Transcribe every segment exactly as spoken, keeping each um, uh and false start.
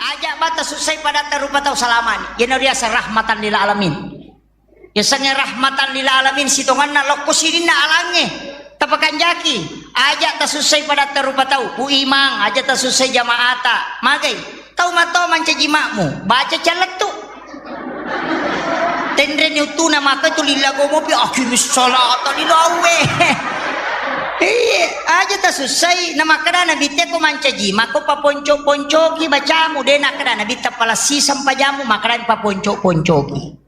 Aja' bata sussai padatta rupa tau salamani. Iyana riaseng rahmatan lil alamin. Yasengnge rahmatan lil alamin sitongenna lokko sininna alangnge. Tapakanjaki, aja' tasussai padatta rupa tau, Pu Imang, aja' tasussai jamaata. Magai, tau mato mancaji makmu, baca callettu. Tenreni uttuna maka itu lillago mopi, "Aqimis sholata," lillawe. Iya, aja' tasussai. Namakkeda Nabitta ko mancaji mako paponco-poncoki bacamu, de' nakkeda Nabitta palassiseng pajamu, makkeda paponco-poncoki.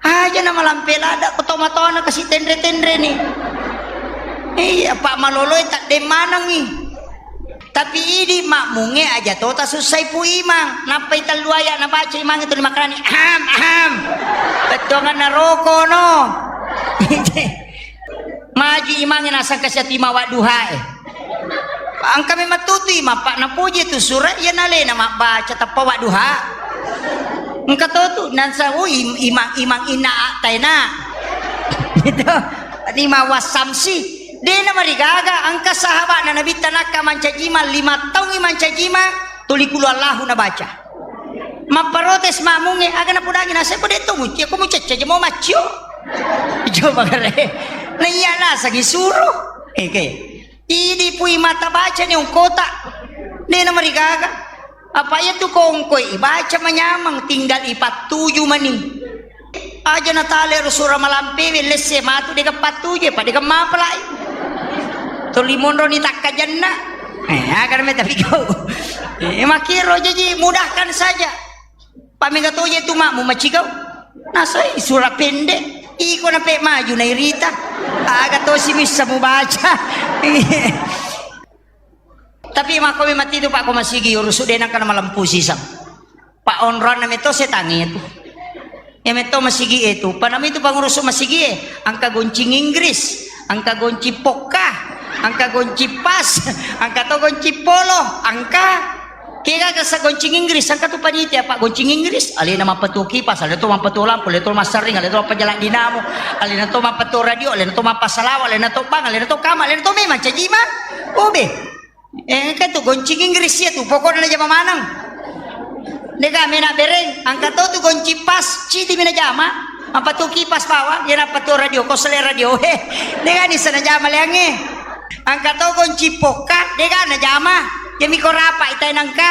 Aja' na malampe ladda' ko tomatona kasi tenre-tenreni. Iya, pa' maloloe tadde' manengngi. Tapi idi' makmungnge aja' to tasussai Pu Imang. Nappai tellu aya' nabaca Imang itu dimakkerani, "Aham, aham." Bettuanganna roko no. Maju Imangnge nasang kasi ati mawa duhae. Engka memang tutu Imang, pa' napoji tu sura', iya nalena mabbaca tappa wa duha. Engka to tu, nansa, oh, im-, Imang, Imang inna a' taena. Gitu. Ni mawa samsi. De' namarigaga, engka sahaba'na Nabitta nakka mancaji Imang, lima taungngi mancaji Imang, tuli kulu Allahu nabaca. Mapparotes makmungnge, aga napodangi naseng ko de' to mucci, ko mucecce je mo maccio. Coba kare. Na iya nasangi suruh. Oke. Idi' Pu Imang tabacani ongkota. De' namarigaga. Apa iya tu ko ongkoi ibaca manyameng, tinggal ipattuju mani. Aja' natale ro sura' malampewe lesse matu de' gaga pattuju, pa' de' gaga mapalai. Tuli monroni takkajanna. Eh, aga me tapi kau. Eh, makkiro jaji mudahkan saja. Pa' mega toje tu makmu macigau. Nasai sura' pendek. Iko nape maju nairita. Aga tosi missa mubaca. Tapi makko memang titu, Pak, ko masigi urusu de' nangka namalempu siseng. Pak, onroanna metto setangnge tu. Iya metto masigi e tu. Panami tu pangurusu masigi e. Engka goncing Inggris, engka goncing pokka, engka goncing pas, engka to goncing polo, engka. Kega kasa goncing Inggris, engka tu panitia, Pak, goncing Inggris. Alena mappatuo kipas, alena to mappatuo lampu, alena to masserring, alena to mappajala dinamo, alena to mappatuo radio, alena to mappasalawa, alena to bang, alena to kama, alena to memang caji ma. Obe. Eh, engka tu goncing Inggris iya tu, pokokna najama maneng. Dega mena bereng, engka to tu goncing pas, cidi mi najama. Apa tu kipas bawang, iya nappa tu radio, kosle radio. He, dega ni sana jama leangnge. Engka to goncing pokka, dega najama. Iya mi ko rapa itai nangka.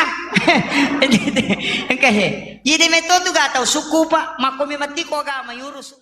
Engka he. Jadi metto tu ga tau suku, Pak, makko mi mati ko agama yurus.